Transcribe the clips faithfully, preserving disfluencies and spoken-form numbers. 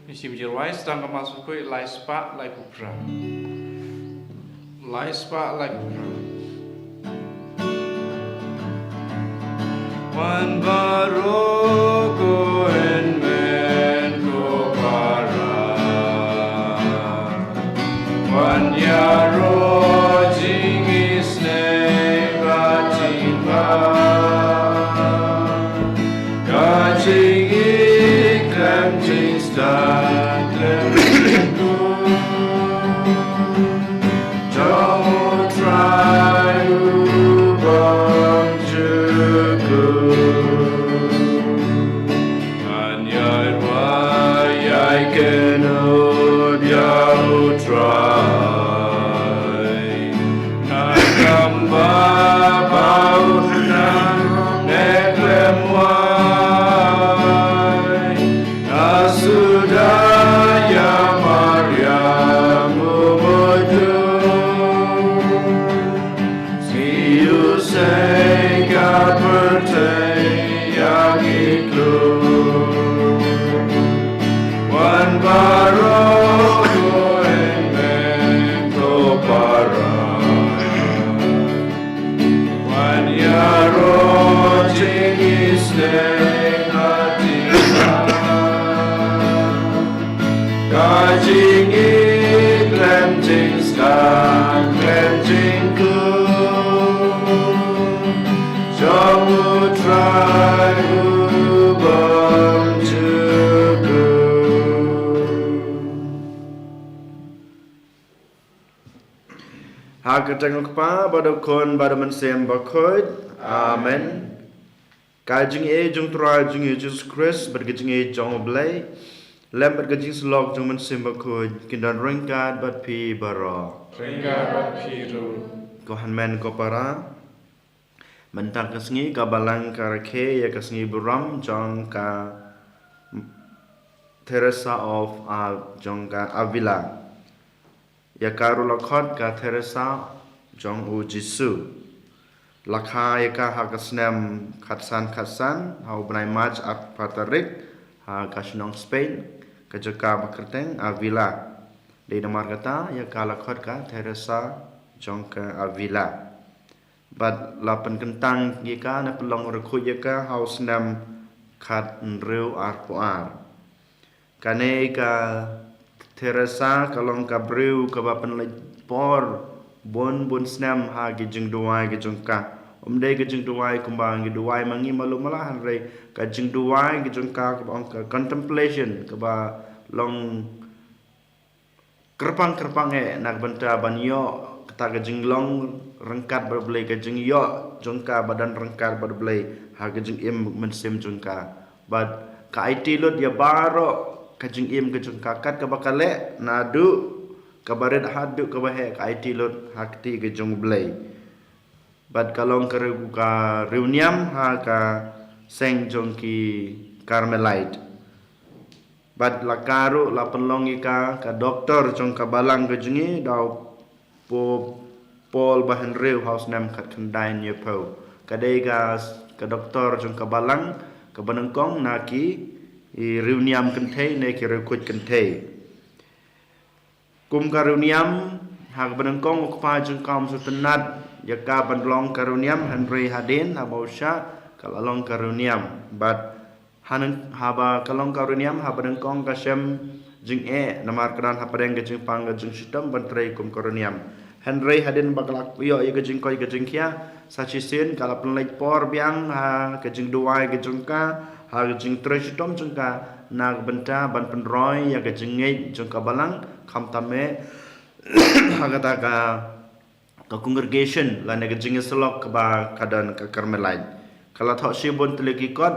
Ngi shim jingrwai sdang ka Mass Bakhuid lai spah lai phew phra. Lai spah lai phew phra. Wan baroh ko hynmen ko para. Wan ïaroh jingisynei bad jingbha. Ka jingïeit khlem jingstad khlem jingkhuid jong U Trai u bym jukut. Ngan ïai duwai ïai kynnoh ïa U Trai. Ngan kyrpad ba un nang neh khlem wai. Nga sngewthuh ïa Mariam u mudui. Sngewsih ka pyrthei ïa ki klur. Wan baroh ko hynmen ko para. Wan ïaroh jingisynei bad jingbha. Ka jingïeit khlem jingstad khlem jingkhuid jong U Trai u bym jukut. Ha ka kyrteng U Kpa bad U Khun bad U Mynsiem Bakhuid. Amen. Ka jingïeit jong U Trai jong ngi U Jisu Khrist bad ka jingïeit jong U Blei lem bad ka jingsyllok jong U Mynsiem Bakhuid kin don ryngkat bad phi baroh. Ryngkat bad phi ruh. Ko hynmen ko para. Mynta ka sngi ka Balang ka rakhe ïa ka sngi burom jong ka Teresa of Av-, jong ka Avila. Ïa ka ruh la khot ka Teresa jong U Jisu. La kha ïa ka ha ka snem khatsan khatsan, ha u bnai March arphew phra tarik, ha ka shnong Spain, ka jaka ba kyrteng Avila. Dei namar kata ïa ka la khot ka Teresa jong ka Avila. Bad la pynkyntang ïa ka, ne pynlong riewkhuid ïa ka ha u snem khathynriew arphew ar. Kane ka Teresa ka long ka briew kaba pynleit por bun bun snem ha ki jingduwai ki jong ka. Ym dei ka jingduwai kumba ngi duwai ma ngi malu mala, hynrei ka jingduwai ki jong ka kaba ong ka contemplation, kaba long kyrpang kyrpang eh na ka bynta ban ïoh kata ka jinglong ryngkat bad U Blei, ka jingïoh jong ka ba don ryngkat bad U Blei ha ka jingim mynsiem jong ka. Bad ka aiti lut ïa baroh ka jingim ka jong ka, kat kaba ka leh naduh kaba rit haduh kaba heh, ka aiti lut ha kti ka jong U Blei. Bad ka long ka riew, ka riewniam ha ka seng jong ki Carmelite. Bad la ka ruh la pynlong ïa ka ka doktor jong ka Balang ka jong ngi da u Pope Paul ba hynriew ha u snem khatkhyndai hynñiewphew. Ka dei ka, ka doktor jong ka Balang kaba nyngkong na ki, i, riewniam kynthei ne ki riewkhuid kynthei. Kum ka riewniam ha kaba nyngkong, u kpa jong ka um sngewtynnad ïa ka ban long ka riewniam, hynrei hadien haba u shah ka la long ka riewniam. Bad ha nyng-, haba ka long ka riewniam, haba nyngkong ka shem jingeh namar ka don hapdeng ka jingpang ka jingshitom ban trei kum ka riewniam. Hynrei hadien ba ka la ïoh ïa ka jingkoit ka jingkhiah, sa shisien ka la pynleit por biang ha ka jingduwai ka jong ka, ha ka jingtrei shitom jong ka na ka bynta ban pynroi ïa ka jingngeit jong ka Balang, khamtam eh ha kata ka, ka congregation lane ka jingïasyllok kaba ka don ka Carmelite. Ka la thoh shibun tylli ki kot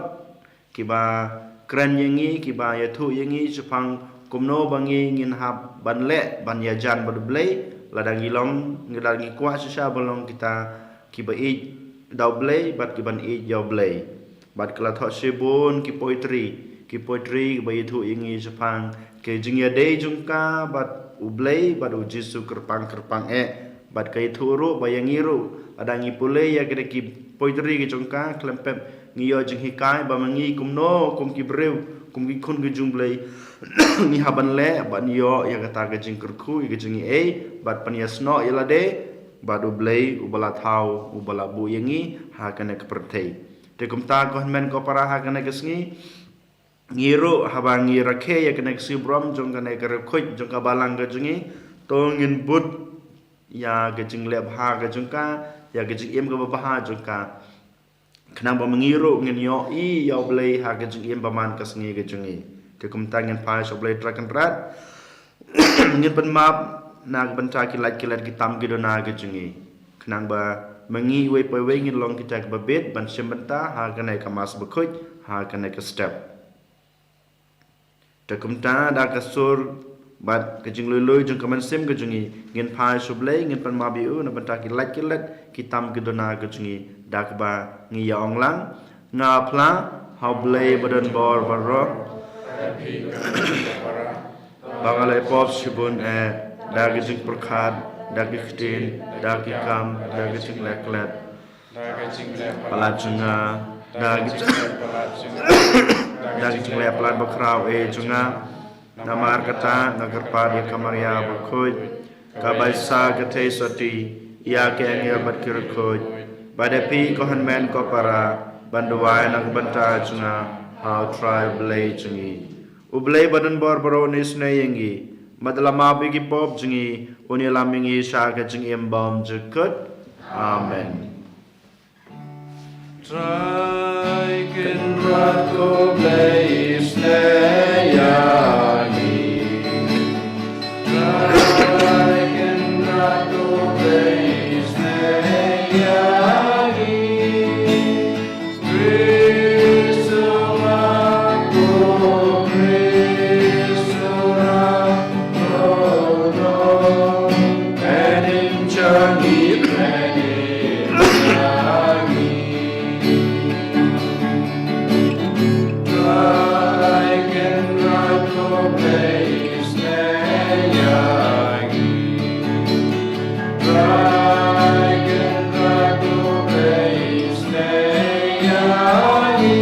kiba kren ïa ngi, kiba ïathuh ïa ngi shaphang kumno ba ngi ngin hap ban leh ban ïajan bad U Blei, lada ngi long, ngi, lada ngi kwah shisha ban long kita kiba ïeit da U Blei bad kiban ïeit ïa U Blei. Bad ka la thoh shibun ki poetry, ki poetry kiba ïathuh ïa ngi shaphang ka jingïadei jong ka bad U Blei bad U Jisu kyrpang kyrpang eh. Bad ka ïathuh ruh ba ïa ngi ruh, lada ngi pule ïa kita ki poetry ki jong ka, khlem pep ngi ïoh jinghikai ba ma ngi kumno kum ki briew, Kum ki khun ki jong U Blei, ngi hap ban leh, ban ïoh ïa kata ka jingkyrkhu, ïa ka jingaiei, bad pynïasnoh ïa lade bad U Blei, uba la thaw, uba la buh ïa ngi ha kane ka pyrthei. Te kumta, ko hynmen ko para, ha kane ka sngi, ngi ruh, haba ngi rakhe ïa kane ka sngi burom jong kane ka riewkhuid jong ka balang ka jong ngi, to ngin bud ïa ka jingleh bha ka jong ka, ïa ka jingim kaba bha jong ka, khnang ba ma ngi ruh ngin ïohi ïa U Blei ha ka jingim ba man ka sngi ka jong ngi. Te kumta, ngin phai sha U Blei Trai Kynrad, ngin pynmap na ka bynta ki lait ki let, ki tam ki duna ka jong ngi, khnang ba ma ngi iwei pa iwei ngin long kita kiba bit ban shim bynta ha kane ka Mass Bakhuid ha kane ka step. Te kumta, da ka sur bad ka jinglui lui jong ka mynsiem ka jong ngi, ngin phai sha U Blei, ngin pynmap ïa u na bynta ki lait ki let, ki tam ki duna ka jong ngi, da kaba ngi ïa ong lang: Nga phla ha U Blei badonbor baroh ba nga la pop shibun eh, da ka jingpyrkhat, da ka ktien, da ka kam, da ka jingleh klet. Palat jong nga, da ka jing-, da ka jingleh palat bakhraw eh jong nga. Namar kata nga kyrpad ïa ka Maria Bakhuid, ka Baisa ka Theisotti, ïa ki angel bad ki riewkhuid, bad ïa phi ko hynmen ko para, ban duwai na ka bynta jong nga ha U Trai U Blei jong ngi. U Blei badonbor baroh un isynei ïa ngi, bad la map ïa ki pop jong ngi, un ïalam ïa ngi sha ka jingim bymjukut. Amen. Trai Kynrad, ko Blei isynei ïa ngi. Trai Kynrad, ko Blei isynei ïa ngi. Briew samla, ko briew samla, ko nongpynim jong ngi, pynim ïa ngi. Trai Kynrad, ko Blei isynei ïa ngi. Trai Kynrad, ko Blei isynei ïa ngi.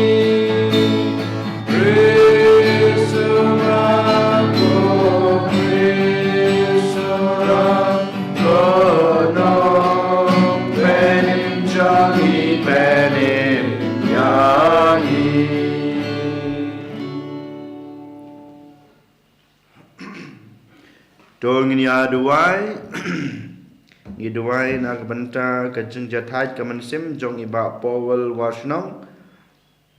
Briew samla, ko briew samla, ko nongpynim jong ngi, pynim ïa ngi. To ngin ïa duwai. Ngi duwai na ka bynta ka jingjahthait ka mynsiem jong i Bah Powell Warshnong,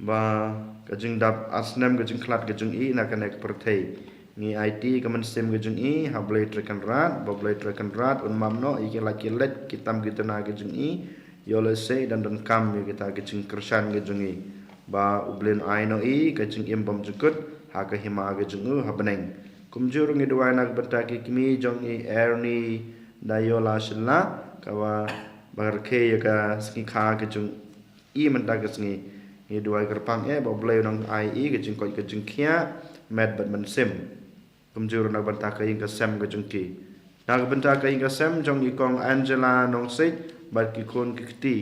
ba ka jingdap ar snem ka jingkhlad ka jong i na kane ka pyrthei. Ngi aiti ka mynsiem ka jong i ha Blei Trai Kynrad, ba Blei Trai Kynrad un map noh ïa ki lait ki let, ki tam ki duna ka jong i, ïoh lehse don donkam ïa kita ki jingkyrshan ka jong i, ba U Blei un ai noh ïa i ka jingim bymjukut ha ka hima ka jong u ha bneng. Kumjuh ruh ngi duwai na ka bynta ki kmie jong i Ernie Dayola Shylla, kaba, ba rakhe ïa ka sngi kha ka jong i mynta ka sngi. Ngi duwai kyrpang eh ba U Blei un nang ai ïa i ka jingkoit ka jingkhiah met bad mynsiem. Kumjuh ruh na ka bynta ka ïing ka sem ka jong ki. Na ka bynta ka ïing ka sem jong i Kong Angela Nongsiej bad ki khun ki kti.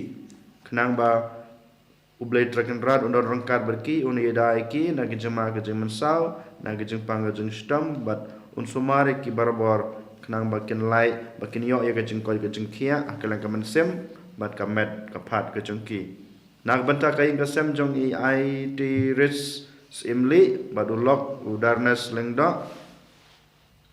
Khnang ba U Blei Trai Kynrad un don ryngkat bad ki, un ïada ïa ki na ka jingma ka jingmynsaw, na ka jingpang ka jingshitom, bad un sumar ïa ki barabor, khnang ba kin lait, ba kin ïoh ïa ka jingkoit ka jingkhiah ha kylleng ka mynsiem bad ka met ka phad ka jong ki. Na ka bynta ka ïing ka sem jong i Aitiris Syiemlieh bad u lok u Darnes Lyngdoh,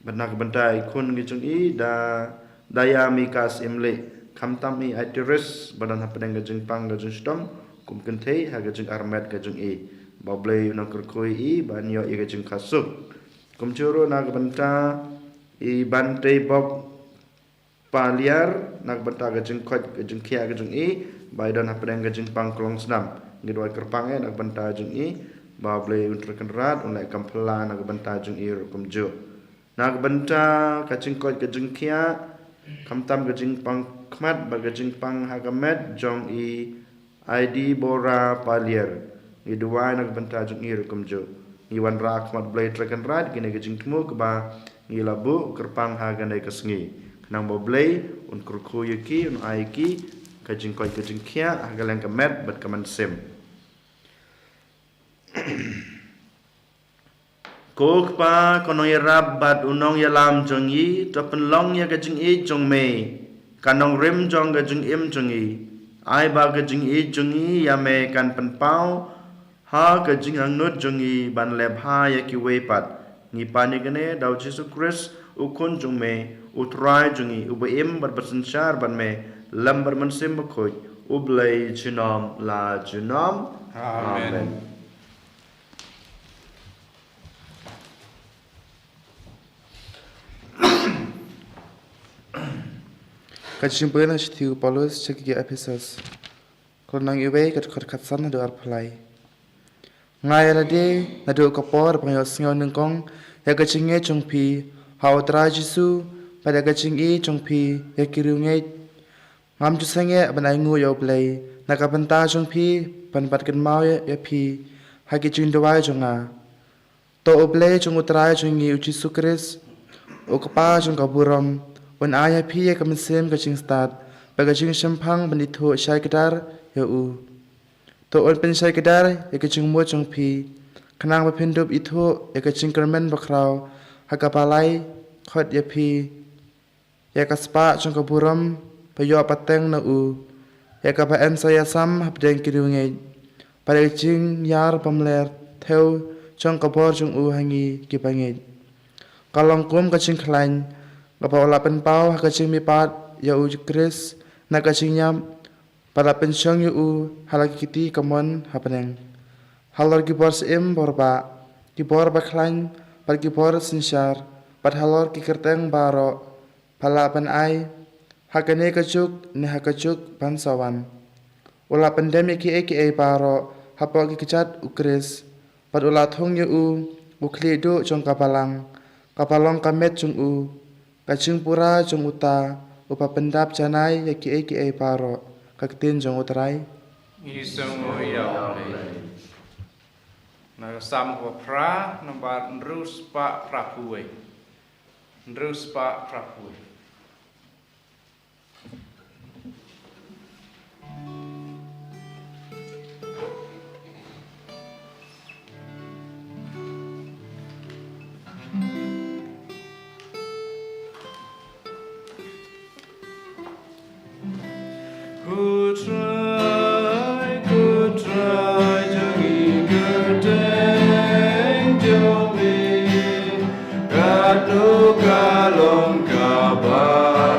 bad na ka bynta i khun ki jong i Da, Dayamika Syiemlieh, khamtam i Aitiris, ba don hapdeng ka jingpang ka jingshitom kum kynthei ha ka jingarmet ka jong i, ba U Blei un nang kyrkhu ïa i ban ïoh ïa ka jingkha suk. Kumjuh ruh na ka bynta i Banteibok Paliar, na ka bynta ka jingkoit ka jingkhiah ka jong i, ba i don hapdeng ka jingpang klongsnam. Ngi duwai kyrpang eh na ka bynta jong i, ba U Blei un Trai Kynrad un leh kam phylla na ka bynta jong i ruh kumjuh. Na ka bynta ka jingkoit ka jingkhiah, khamtam ka jingpang khmat bad ka jingpang ha ka met jong i Aidibora Paliar, ngi duwai na ka bynta jong i ruh kumjuh. Ngi wanrah ha khmat U Blei Trai Kynrad kine ki jingthmu kiba ngi la buh kyrpang ha kane ka sngi, khnang ba U Blei un kyrkhu ïa ki, un ai ïa ki ka jingkoit ka jingkhiah ha kylleng ka met bad ka mynsiem. Ko Kpa, ko Nongïarap bad u Nongïalam jong ngi, to pynlong ïa ka jingïeit jong me ka nongrim jong ka jingim jong ngi. Ai ba ka jingïeit jong ngi ïa me kan pynpaw ha ka jingangnud jong ngi ban leh bha ïa kiwei pat. Ngi pan ïa kane da u Jisu Khrist, u Khun jong me, u Trai jong ngi, uba im bad ba synshar bad me lem bad Mynsiem Bakhuid, U Blei junom la junom. Amen. Amen. Ka jingpyrshang na shithi u Paulus sha ki Ephesus. Ka lynnong iwei, ka dkhot khatsan haduh arphew lai. Nga ïa lade naduh ka por ba nga ïohsngew nyngkong ïa ka jingngeit jong phi ha u Trai Jisu bad ïa ka jingïeit jong phi ïa ki riewngeit. Ngam ju sangeh ban ainguh ïa U Blei na ka bynta jong phi ban bat kynmaw ïa, ïa phi ha ki jingduwai jong nga. To U Blei jong u Trai jong ngi u Jisu Khrist, u Kpa jong ka burom, un ai ha phi ïa ka mynsiem ka jingstad bad ka jingshemphang ban ithuh shai kdar ïa u. To un pynshai kdar ïa ka jingmut jong phi, khnang ba phin dup ithuh ïa ka jingkyrmen bakhraw ha kaba la ai khot ïa phi, ïa ka spah jong ka burom ba ïoh pateng na u, ïa kaba yn sa ïasam hapdeng ki riewngeit, bad ïa ka jingïar bymler thew jong ka bor jong u ha ngi kiba ngeit. Ka long kum ka jingkhlaiñ kaba u la pynpaw ha ka jingmihpat ïa u Khrist na ka jingïap, ba la pynshong ïa u ha la ki kti kamon ha bneng, halor ki bor syiem bor bah, ki bor bakhlaiñ bad ki bor synshar, bad halor ki kyrteng baroh ba la pynai ha kane ka juk ne ha ka juk ban sa wan. U la pyndem ïa kiei kiei baroh hapoh ki kjat u Khrist, bad u la thung ïa u, u khlieh duh jong ka balang, kaba long ka met jong u, ka jingpura jong uta uba pyndap janai ïa kiei kiei baroh. Ka ktien jong u Trai. Ngi sngewnguh ïa U Blei. Na ka Salm kaba phra, nambar hynriew spah phra phew wei. Hynriew spah phra phew wei. Ko Trai, ko Trai jong ngi, kyrteng jong me, katno ka long kaba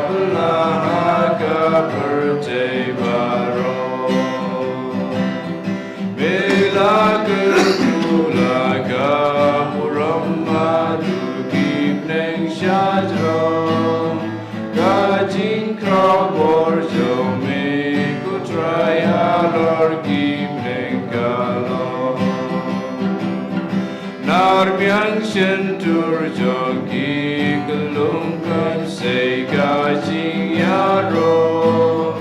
phylla ha ka pyrthei baroh. Me la kyrkhu la ka burom haduh ki bneng shajrong. Ka jingkhraw bor jong me, ko Trai, halor ki bneng ka long. Nar biang shyntur jong ki khyllung kan sei ka jingïaroh.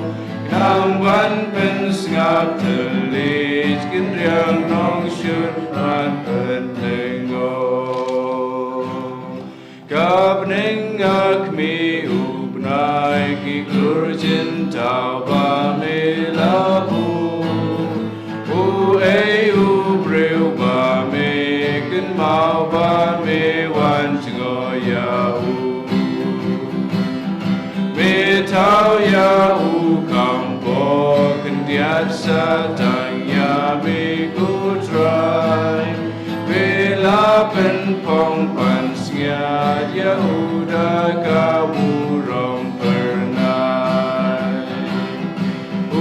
Khnang ban pynsngap thylliej, kynriang nongshun ban pynlyngngoh. Ka bneng ha khmih u bnai, ki khlur jynthaw ba me la buh. Uei u briew ba me kynmaw, ba me wan jngoh ïa u? Me thaw ïa u kham pop khyndiat sa tang ïa me, ko Trai. Me la pynphong pansngiat ïa u da ka burom phyrnai. U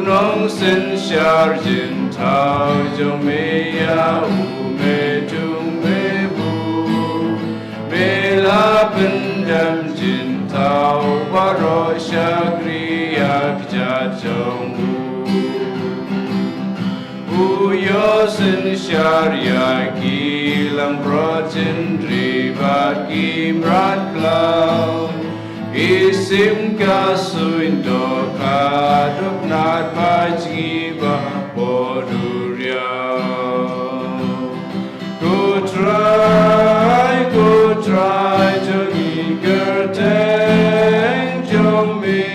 nongsynshar jynthaw jong me, ïa u me thung me buh. Me la pyndem jynthaw baroh shakri ïa ka kjat jong u. U ïoh synshar ïa ki langbrot jyndri bad ki mrad khlaw. Ki sim ka suiñ dohkha dohknat, ba jngi ba bor duriaw. Ko Trai, ko Trai jong ngi, kyrteng jong me,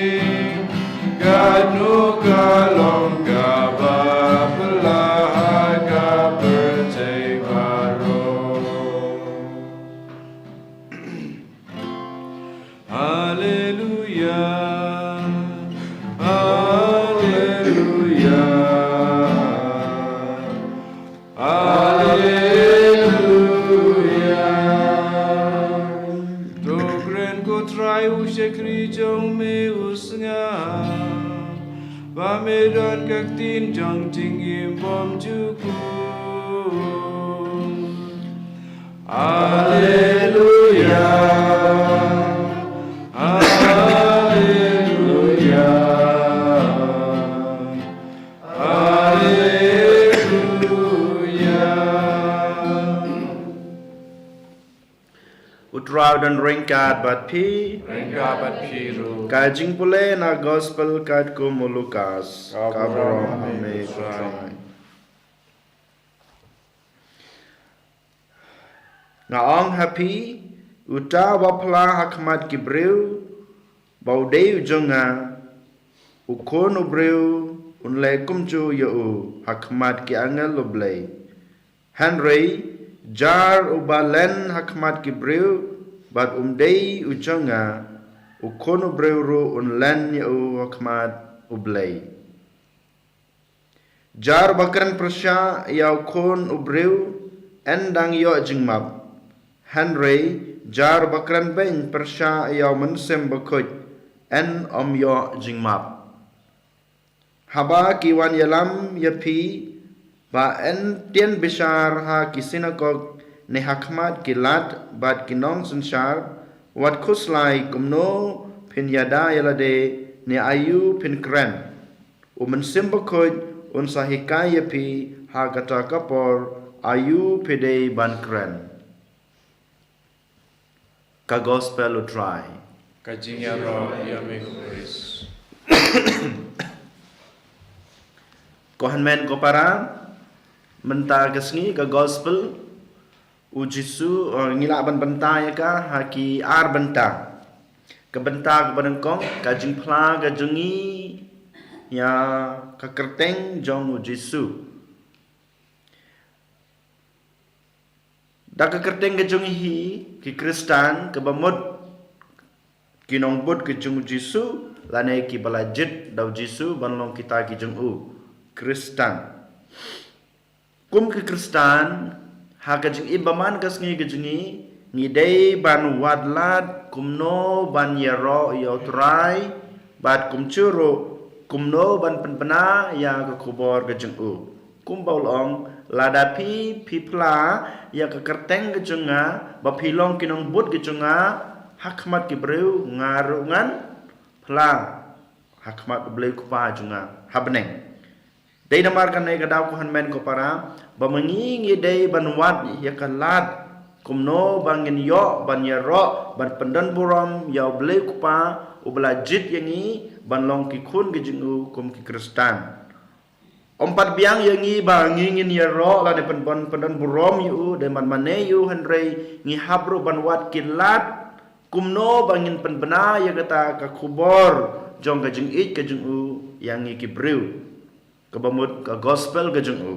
katno ka long kaba phylla ha ka pyrthei baroh. Haleluya. Haleluya. To kren ko Trai, u shakri jong me u sngap. Ba me don ka ktien jong jingim bymjukut. Haleluya. Haleluya. Haleluya. U Trai u don ryngkat bad phi. Ryngkat bad phi ruh. Ka jingpule na gospel katkum u Lukas. Ka burom ha me, ko Trai. Nga ong ha phi, uta uba phla ha khmat ki briew ba u dei u jong nga, u Khun u briew un leh kumjuh ïa u ha khmat ki angel u Blei. Hynrei jar uba len ha khmat ki briew bad um dei u jong nga, u Khun u briew ruh un len ïa u ha khmat u Blei. Jar ba kren pyrshah ïa u Khun u briew, yn dang ïoh jingmap. Hynrei jar ba kren beiñ pyrshah ïa u Mynsiem Bakhuid, yn ym ïoh jingmap. Haba ki wan ïalam ïa phi, ba yn tieng bishar ha ki synagog ne ha khmat ki lad bad ki nongsynshar, wat khuslai kumno phin ïada ïa lade ne aïu phin kren. U Mynsiem Bakhuid un sa hikai ïa phi ha kata ka por aïu phi dei ban kren. Ka gospel u Trai. Ka jingïaroh ïa me ko Khrist. Ko hynmen ko para, mynta ka sngi ka gospel u Jisu, eh, ngi lah ban bynta ïa ka ha ki ar bynta. Ka bynta kaba nyngkong, ka jingphla ka jong ngi ïa ka kyrteng jong u Jisu. Da ka kyrteng ka jong ngi hi ki Khristan, kaba mut ki nongbud ka jong u Jisu, lane kiba la jied da u Jisu ban long kita ki jong u, Khristan. Kum ki Khristan, ha ka jingim ba man ka sngi ka jong ngi, ngi dei ban wad lad kumno ban ïaroh ïa u Trai, bad kumjuh ruh kumno ban pynbna ïa ka khubor ka jong u. Kumba u la ong, lada phi, phi phla ïa ka kyrteng ka jong nga, ba phi long ki nongbud ka jong nga ha khmat ki briew, nga ruh ngan phla ha khmat U Blei U Kpa jong nga ha bneng. Dei namar kane ka daw ko hynmen ko para, ba ma ngi ngi dei ban wad ïa ka lad kumno ba ngin ïoh ban ïaroh ban pyndon burom ïa U Blei U Kpa uba la jied ïa ngi ban long ki khun ki jong u kum ki Khristan. Ym pat biang ïa ngi ba ngi ngin ïaroh lane pynbon pyndon burom ïa u, dei ban mane ïa u, hynrei ngi hap ruh ban wad ki lad kumno ba ngin pynbna ïa kata ka khubor jong ka jingïeit ka jong u ïa ngi ki briew, kaba mut ka gospel ka jong u.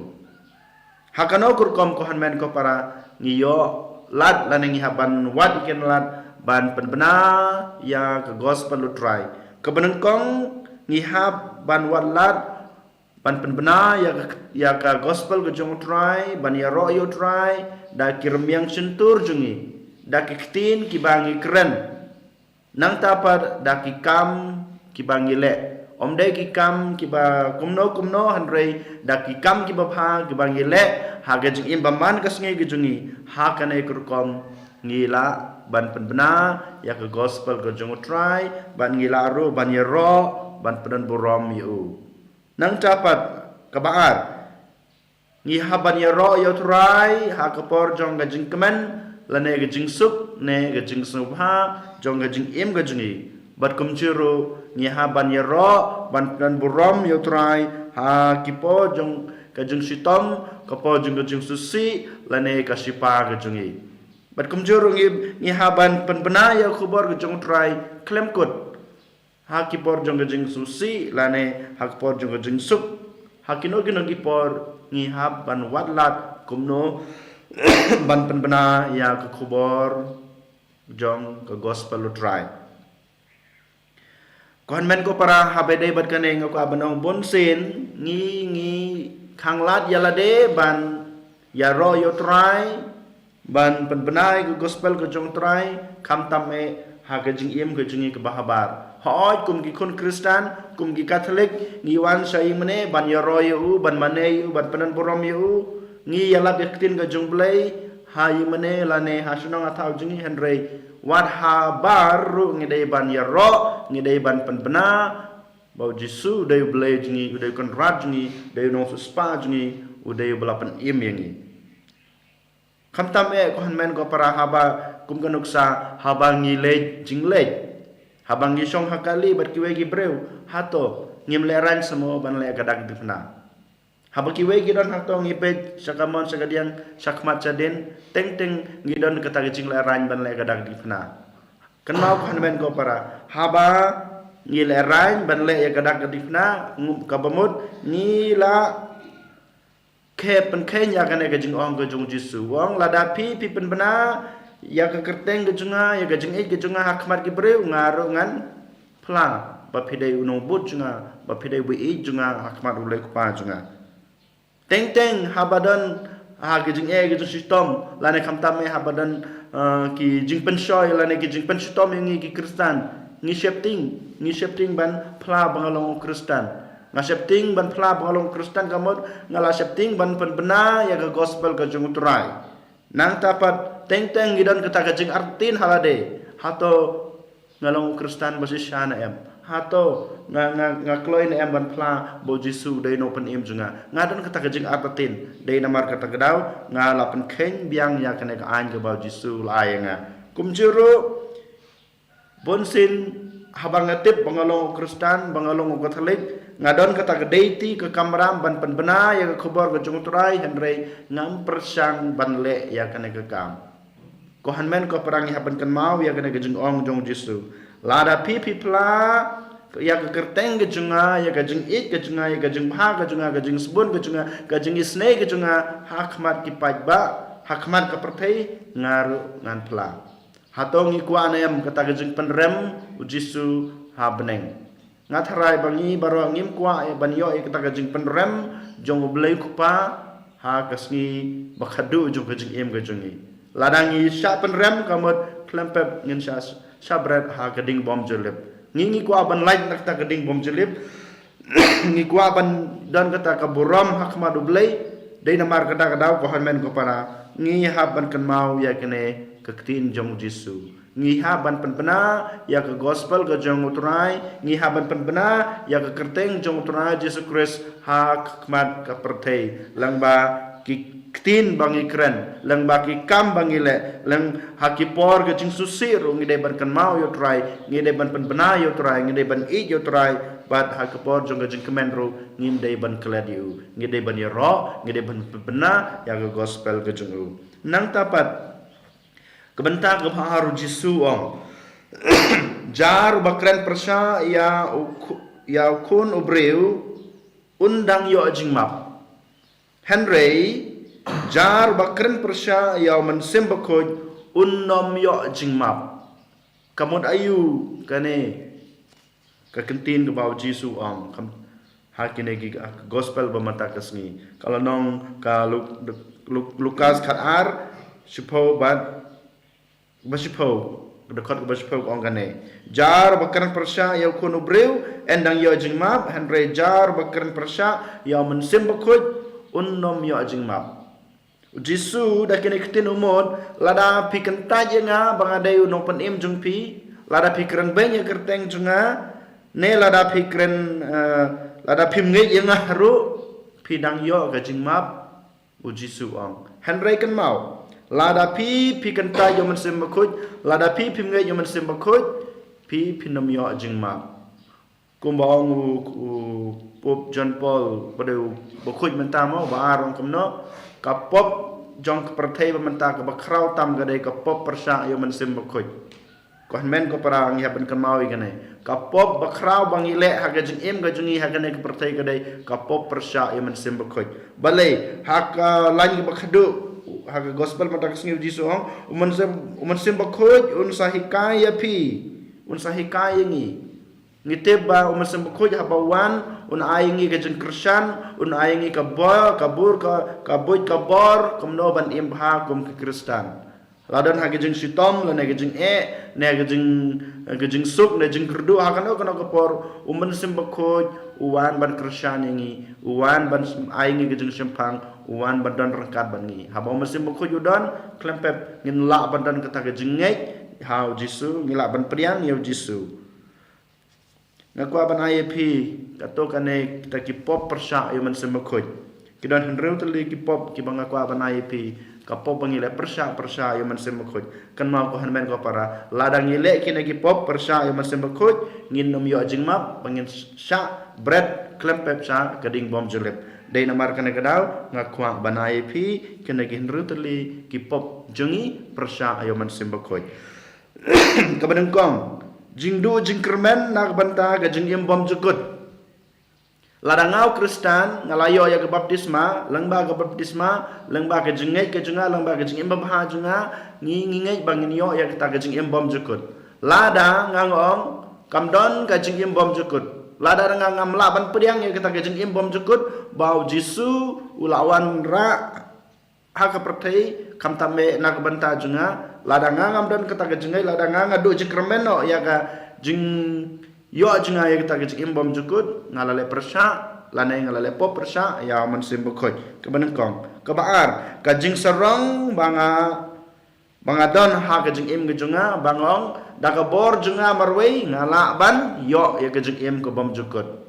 Ha kano ka rukom ko hynmen ko para, ngi ïoh lad lane ngi hap ban wad ïa ki lad ban pynbna ïa ka gospel u Trai. Kaba nyngkong, ngi hap ban wad lad ban pynbna ïa ka, ïa ka gospel ka jong u Trai, ban ïaroh ïa u Trai da ki rmiang shyntur jong ngi, da ki ktien kiba ngi kren. Nangta pat da ki kam kiba ngi leh. Ym dei ki kam kiba kumno kumno, hynrei da ki kam kiba bha kiba ngi leh ha ka jingim ba man ka sngi ka jong ngi. Ha kane ka rukom ngi lah ban pynbna ïa ka gospel ka jong u Trai, bad ngi lah ruh ban ïaroh ban pyndon burom ïa u. Nangta pat kaba ar, ngi hap ban ïaroh ïa u Trai ha ka por jong ka jingkmen lane ka jingsuk ne ka jingsngewbha jong ka jingim ka jong ngi. Bad kumjuh ruh ngi hap ban ïaroh ban pyndon burom ïa u Trai ha ki por jong ka jingshitom, ka por jong ka jingsngewsih lane ka shipa ka jong ngi. Bad kumjuh ruh ngi, ngi hap ban pynbna ïa ka khubor ka jong u Trai khlem kut ha ki por jong ka jingsngewsih lane ha ki por jong ka jingsuk. Ha kino kino ki por ngi hap ban wad lad kumno ban pynbna ïa ka khubor jong ka gospel u Trai. Ko hynmen ko para, haba dei bad kane nga kwah ban ong bunsien ngi, ngi khanglad ïa lade ban ïaroh ïa u Trai, ban pynbna ïa ka gospel ka jong u Trai, khamtam eh ha ka jingim ka jong ngi kaba habar. Hooid, kum ki khun Khristan, kum ki Katholik, ngi wan sha ïingmane ban ïaroh ïa u, ban mane ïa u, ban pyndonburom ïa u. Ngi ïalap ïa ka ktien ka jong u Blei ha ïingmane lane ha shnong ha thaw jong ngi, hynrei wat habar ruh ngi dei ban ïaroh, ngi dei ban pynbna ba u Jisu u dei u Blei jong ngi, u dei u Kynrad jong ngi, u dei u Nongsiewspah jong ngi, u dei uba la pynim ïa ngi. Khamtam eh ko hynmen ko para, haba kum ka nuksa, haba ngi leit jingleit, haba ngi shong ha kali bad kiwei ki briew, hato ngim lehraiñ seh mo ban leh ïa ka dak ka diengphna? Haba kiwei ki don, hato ngi peit sha kamon sha kadiang, sha khmat sha dien, teng teng ngi don kata ka jinglehraiñ ban leh ïa ka dak ka diengphna? Kynmaw ko hynmen ko para, haba ngi lehraiñ ban leh ïa ka dak ka diengphna, ngu-, kaba mut ngi la khie pynkheiñ ïa kane ka jingong ka jong u Jisu. U ong, lada phi, phi pynbna ïa ka kyrteng ka jong nga, ïa ka jingïeit ka jong nga ha khmat ki briew, nga ruh ngan phla ba phi dei u nongbud jong nga, ba phi dei uba ïeit jong nga ha khmat u Blei Kpa jong nga. Teng teng haba don ha ki jingeh ki jingshitom, lane khamtam eh haba don, eh, ki jingpynshoi lane ki jingpynshitom ïa ngi ki Khristan, ngi sheptieng, ngi sheptieng ban phla ba nga long u Khristan. Nga sheptieng ban phla ba nga long u Khristan, ka mut nga la sheptieng ban pynbna ïa ka gospel ka jong u Trai. Nangta pat teng teng ngi don kata ka jingartatien ha lade, hato nga long u Khristan ba shisha ne em? Hato nga, nga, nga kloi ne em ban phla ba u Jisu u dei u Nongpynim jong nga? Nga don kata ka jingartatien, dei namar kata ka daw nga la pynkheiñ biang ïa kane ka aiñ kaba u Jisu u la ai ïa nga. Kumjuh ruh, bunsien haba nga tip ba nga long u Khristan, ba nga long u Katholik, nga don kata ka deiti, ka kamram ban pynbna ïa ka khubor ka jong u Trai, hynrei ngam pyrshang ban leh ïa kane ka kam. Ko hynmen ko para, ngi hap ban kynmaw ïa kane ka jingong jong u Jisu. Lada phi, phi phla ïa ka kyrteng ka jong nga, ïa ka jingïeit ka jong nga, ïa ka jingbha ka jong nga, ka jingsbun ka jong nga, ka jingisynei ka jong nga ha khmat ki paidbah, ha khmat ka pyrthei, nga ruh ngan phla. Hato ngi kwah ne em kata ka jingpynrem u Jisu ha bneng? Nga tharai ba ngi baroh ngim kwah ïa ban ïoh ïa kata ka jingpynrem jong u Blei Kpa ha ka sngi ba khadduh jong ka jingim ka jong ngi. Lada ngi shah pynrem, ka mut khlem pep ngin shah, shah bret ha ka ding bym jyllip. Ngi, ngi kwah ban lait na kata ka ding bym jyllip. Ngi kwah ban don kata ka burom ha khmat u Blei. Dei namar kata ka daw, ko hynmen ko para, ngi hap ban kynmaw ïa kane ka ktien jong u Jisu. Ngi hap ban pynbna ïa ka gospel ka jong u Trai, ngi hap ban pynbna ïa ka kyrteng jong u Trai Jisu Khrist ha khmat ka pyrthei, lyngba ki ktien ba ngi kren, lyngba ki kam ba ngi leh, lyngba ha ki por ka jingsngewsih ruh ngi dei ban kynmaw ïa u Trai, ngi dei ban pynbna ïa u Trai, ngi dei ban ïeit ïa u Trai, bad ha ki por jong ka jingkmen ruh ngim dei ban klet ïa u, ngi dei ban ïaroh, ngi dei ban pynbna ïa ka gospel ka jong u. Nangta pat, ka bynta kaba ar, u Jisu u ong, jar uba kren pyrshah ïa u khu-, ïa u Khun u briew un dang ïoh jingmap. Hynrei jar uba kren pyrshah ïa u Mynsiem Bakhuid un ym ïoh jingmap. Ka mut aïu kane ka ktien kaba u Jisu u ong, kam, ha kine ki, ha ka gospel ba mynta ka sngi? Ka lynnong ka Luk-, Luk-, Lukas khatar, shiphew bad ba shiphew, ka dkhot kaba shiphew ka ong kane: Jar ba kren pyrshah ïa u Khun u briew yn dang ïoh jingmap, hynrei jar ba kren pyrshah ïa u Mynsiem Bakhuid un ym ïoh jingmap. U Jisu da kine ki ktien u mut, lada phi kyntait ïa nga ba nga dei u Nongpynim jong phi, lada phi kren beiñ ïa ka kyrteng jong nga, ne lada phi kren, eh, lada phim ngeit ïa nga ruh, phi dang ïoh ka jingmap. U Jisu u ong, hynrei kynmaw, lada phi, phi kyntait ïa u Mynsiem Bakhuid, lada phi phim ngeit ïa u Mynsiem Bakhuid, phi, phin ym ïoh jingmap. Kumba ong u, u Pope John Paul ba dei u bakhuid mynta mo, ba ar, ong kumno: Ka pop jong ka pyrthei ba mynta kaba khraw tam ka dei ka pop pyrshah ïa u Mynsiem Bakhuid. Ko hynmen ko para, ngi hap ban kynmaw ïa kane. Ka pop ba khraw ba ngi leh ha ka jingim ka jong ngi ha kane ka pyrthei ka dei ka pop pyrshah ïa u Mynsiem Bakhuid. Balei, ha ka lain kaba khadduh, ha ka gospel mynta ka sngi u Jisu u ong, u Mynsiem, u Mynsiem Bakhuid un sa hikai ïa phi, un sa hikai ïa ngi. Ngi tip ba u Mynsiem Bakhuid haba u wan, un ai ngi ka jingkyrshan, un ai ngi ka bor, ka bor, ka, ka buit ka bor, kumno ban im bha kum ki Khristan. La don ha ka jingshitom, lane ka jingeh, ne ka jing, ka jingsuk, ne jingkyrduh, ha kano kano ka por, u Mynsiem Bakhuid u wan ban kyrshan ïa ngi, u wan ban ai ngi ka jingshemphang, u wan ban don ryngkat bad ngi. Haba u Mynsiem Bakhuid u don, khlem pep ngin lah ban don kata ka jingngeit ha u Jisu, ngi lah ban pdiang ïa u Jisu. Nga kwah ban ai ïa phi, kato kane kita ki pop pyrshah ïa u Mynsiem Bakhuid. Ki don hynriew tylli ki pop kiba nga kwah ban ai ïa phi, ka pop ba ngi leh pyrshah pyrshah ïa u Mynsiem Bakhuid. Kynmaw ko hynmen ko para, lada ngi leh kine ki pop pyrshah ïa u Mynsiem Bakhuid, ngin ym ïoh jingmap, ba ngin shah bret khlem pep sha ka ding bymjulip. Dei namar kane ka daw, nga kwah ban ai ïa phi, kine ki hynriew tylli ki pop jong ngi pyrshah ïa u Mynsiem Bakhuid. Kaba nyngkong, jingduh jingkyrmen na ka bynta ka jingim bymjukut. Lada nga u Khristan, nga la ïoh ïa ka baptisma, lyngba ka baptisma, lyngba ka jingngeit ka jong nga, lyngba ka jingim babha jong nga, ngi, ngi ngeit ba ngin ïoh ïa kata ka jingim bymjukut. Lada nga ong, kam don ka jingim bymjukut. Lada nga ngam lah ban pdiang ïa kata ka jingim bymjukut, ba u Jisu u la wanrah ha ka pyrthei, khamtam eh na ka bynta jong nga, lada nga ngam don kata ka jingngeit, lada nga nga duh jingkyrmen noh ïa ka jingïoh jong nga ïa kata ka jingim bymjukut, nga la leh pyrshah, lane nga la leh pop pyrshah ïa u Mynsiem Bakhuid. Kaba nyngkong. Kaba ar, ka jingsarong ba nga, ba nga don ha ka jingim ka jong nga, ba nga ong, da ka bor jong nga marwei, nga lah ban ïoh ïa ka jingim ka bymjukut.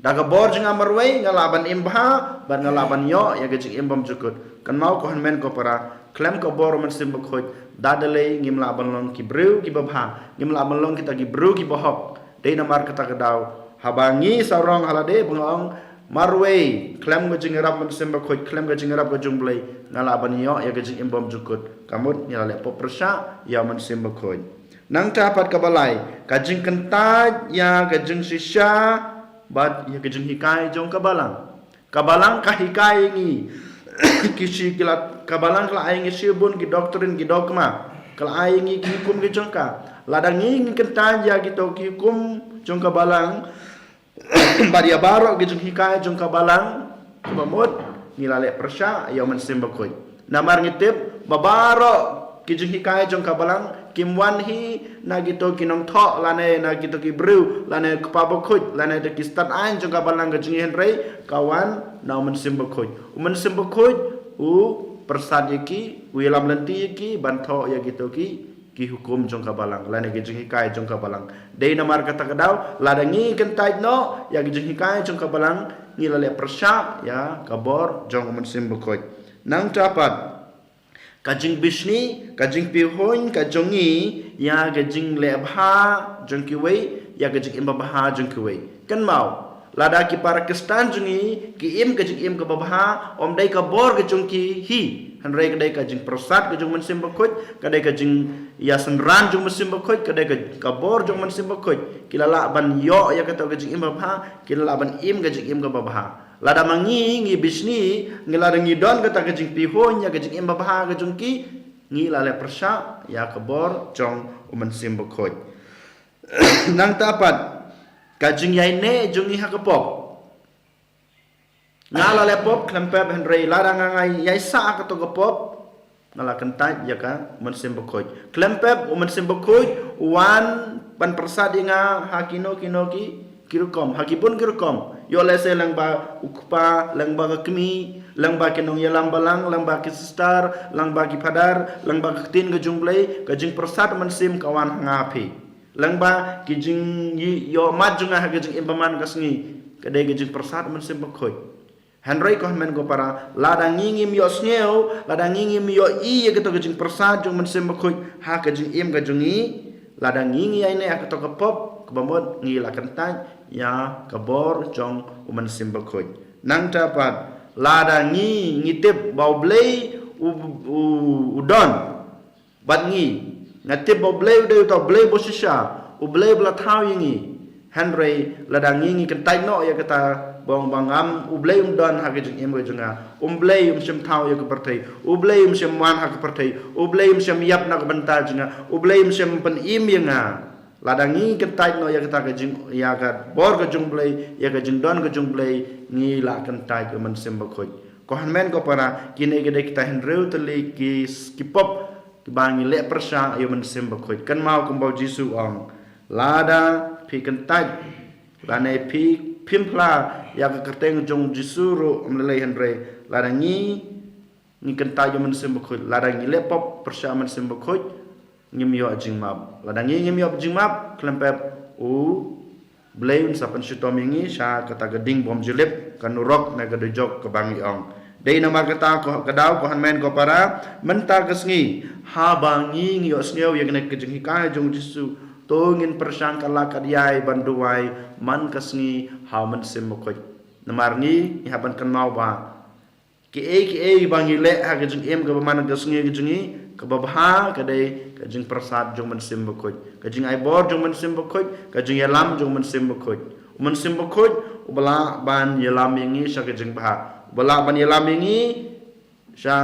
Da ka bor jong nga marwei, nga lah ban im bha, bad nga lah ban ïoh ïa ka jingim bymjukut. Kynmaw ko hynmen ko para, khlem ka bor u Mynsiem Bakhuid, da da lei ngim lah ban long ki briew kiba bha, ngim lah ban long kita ki briew kiba hok. Dei namar kata ka daw, haba ngi sarong ha lade ba nga ong, marwei, khlem ka jingïarap u Mynsiem Bakhuid, khlem ka jingïarap ka jong u Blei, nga lah ban ïoh ïa ka jingim bymjukut. Kamut ngi la leh pop pyrshah ïa u Mynsiem Bakhuid. Nangta pat kaba lai, ka jingkyntait ïa ka jingshisha bad ïa ka jinghikai jong ka Balang. Ka Balang ka hikai ïa ngi. Ki shi ki la, ka Balang ka la ai ngi shibun ki doctrine, ki dogma. Ka la ai ngi ki hukum ki jong ka. Lada ngi ngi kyntait ïa kito ki hukum jong ka Balang, bad ïa baroh ki jinghikai jong ka Balang, kaba mut ngi la leh pyrshah ïa u Mynsiem Bakhuid. Namar ngi tip ba baroh ki jinghikai jong ka Balang kim wan hi na kito ki nongthoh, lane na kito ki briew, lane kpa bakhuid, lane da ki stad aiñ jong ka Balang ka jong ngi, hynrei ka wan na u Mynsiem Bakhuid. U Mynsiem Bakhuid u pyrsad ïa ki, u ïalam lynti ïa ki ban thoh ïa kito ki ki hukum jong ka Balang, lane ki jinghikai jong ka Balang. Dei namar kata ka daw, lada ngi kyntait noh ïa ki jinghikai jong ka Balang, ngi la leh pyrshah ïa ka bor jong u Mynsiem Bakhuid. Nangta pat, ka jingbishni, ka jingpihuiñ ka jong ngi ïa ka jingleh bha jong kiwei, ïa ka jingim babha jong kiwei. Kynmaw, lada ki para Khristan jong ngi ki im ka jingim kaba bha, ym dei ka bor ka jong ki hi, hynrei ka dei ka jingpyrsad ka jong u Mynsiem Bakhuid, ka dei ka jingïasynran jong u Mynsiem Bakhuid, ka dei ka, ka bor jong u Mynsiem Bakhuid. Ki la lah ban ïoh ïa kata ka jingim babha, ki la lah ban im ka jingim kaba bha. Lada ma ngi ngi bishni, ngi lada ngi don kata ka jingpihuiñ ïa ka jingim babha ka jong ki, ngi la leh pyrshah ïa ka bor jong u Mynsiem Bakhuid. Nangta pat, ka jingïaineh jong ngi ha ka pop. Nga la leh pop khlem pep, hynrei lada nga nga ïaisah ha kato ka pop, nga la kyntait ïa ka Mynsiem Bakhuid. Khlem pep u Mynsiem Bakhuid u wan ban pyrsad ïa nga ha kino kino ki, ki rukom, ha ki bun ki rukom. Ïoh lehse lyngba u kpa, lyngba ka kmie, lyngba ki nongïalam Balang, lyngba ki sister, lyngba ki phadar, lyngba ka ktien ka jong u Blei, ka jingpyrsad u Mynsiem ka wan ha nga ha phi. Lyngba ki jingïohmat jong nga ha ka jingim ba man ka sngi, ka dei ka jingpyrsad u Mynsiem Bakhuid. Hynrei ko hynmen ko para, lada ngi ngim ïohsngew, lada ngi ngim ïohi ïa kato ka jingpyrsad jong u Mynsiem Bakhuid ha ka jingim ka jong ngi, lada ngi ngi ïaineh ha kato ka pop, kaba mut ngi la kyntait ïa ka bor jong u Mynsiem Bakhuid. Nangta pat, lada ngi ngi tip ba u Blei u, u, u don bad ngi, nga tip ba u Blei u dei uta u Blei ba shisha, u Blei ba la thaw ïa ngi. Hynrei lada ngi ngi kyntait noh ïa kata, ba ong ba ngam, u Blei um don ha ka jingim ka jong nga, u Blei um shym thaw ïa ka pyrthei, u Blei um shym wan ha ka pyrthei, u Blei um shym ïap na ka bynta jong nga, u Blei um shym pynim ïa nga. Lada ngi kyntait noh ïa kata ka jing, ïa ka bor ka jong U Blei, ïa ka jingdon ka jong U Blei, ngi la kyntait ïa U Mynsiem Bakhuid. Ko hynmen ko para, kine ki dei kita hynriew tylli ki, ki pop kiba ngi leh pyrshah ïa U Mynsiem Bakhuid. Kynmaw kumba U Jisu u ong, lada phi kyntait lane phi phim phla ïa ka kyrteng jong U Jisu ruh, ym lei lei hynrei lada ngi, ngi kyntait ïa U Mynsiem Bakhuid, lada ngi leh pop pyrshah U Mynsiem Bakhuid, ngim ïoh jingmap. Lada ngi ngim ïoh jingmap, khlem pep U Blei un sa pynshitom ïa ngi sha kata ka ding bym ju lip, ka nurok ne ka dujok kaba ngi ong. Dei namar kata ko, ka daw ko hynmen ko para, mynta ka sngi, haba ngi, ngi ïohsngew ïa kane ka jinghikai jong U Jisu, to ngin pyrshang ka lad ka diai ban duwai man ka sngi ha U Mynsiem Bakhuid. Namar ngi, ngi hap ban kynmaw ba kiei kiei ba ngi leh ha ka jingim kaba man ka sngi ka jong ngi, kaba bha ka dei ka jingpyrsad jong U Mynsiem Bakhuid. Ka jingai bor jong U Mynsiem Bakhuid, ka jingïalam jong U Mynsiem Bakhuid. U Mynsiem Bakhuid uba lah ban ïalam ïa ngi sha ka jingbha, uba lah ban ïalam ïa ngi sha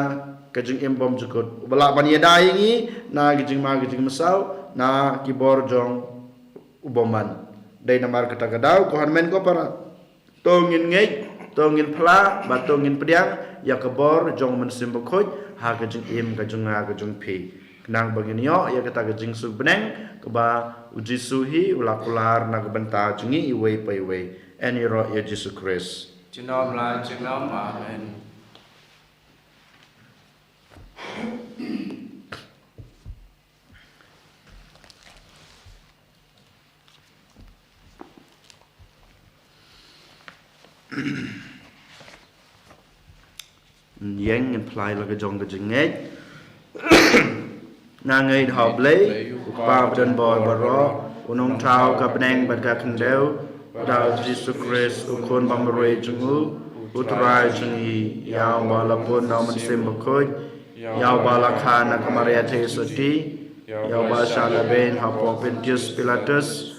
ka jingim bymjukut, uba lah ban ïada ïa ngi na ka jingma ka jingmynsaw, na ki bor jong U Bymman. Dei namar kata ka daw ko hynmen ko para, to ngin ngeit, to ngin phla, bad to ngin pdiang ïa ka bor jong U Mynsiem Bakhuid ha ka jingim ka jong nga ka jong phi, khnang ba ngin ïoh ïa kata ka jingsuk bneng kaba U Jisu hi u la kular na ka bynta jong ngi iwei pa iwei. Yn ïaroh ïa U Jisu Khrist. Junom la junom. Amen. Ïeng, ngin phla ïa la ka jong ka jingngeit. Nga ngeit ha U Blei, U Kpa badonbor baroh, U Nongthaw ka bneng bad ka khyndew, bad ha U Jisu Khrist, U Khun bamarwei jong U, U Trai jong ngi, ïa uba la pun na U Mynsiem Bakhuid, ïa uba la kha na ka Maria Theisotti, ïa uba shah lehbeiñ hapoh Pontius Pilatus,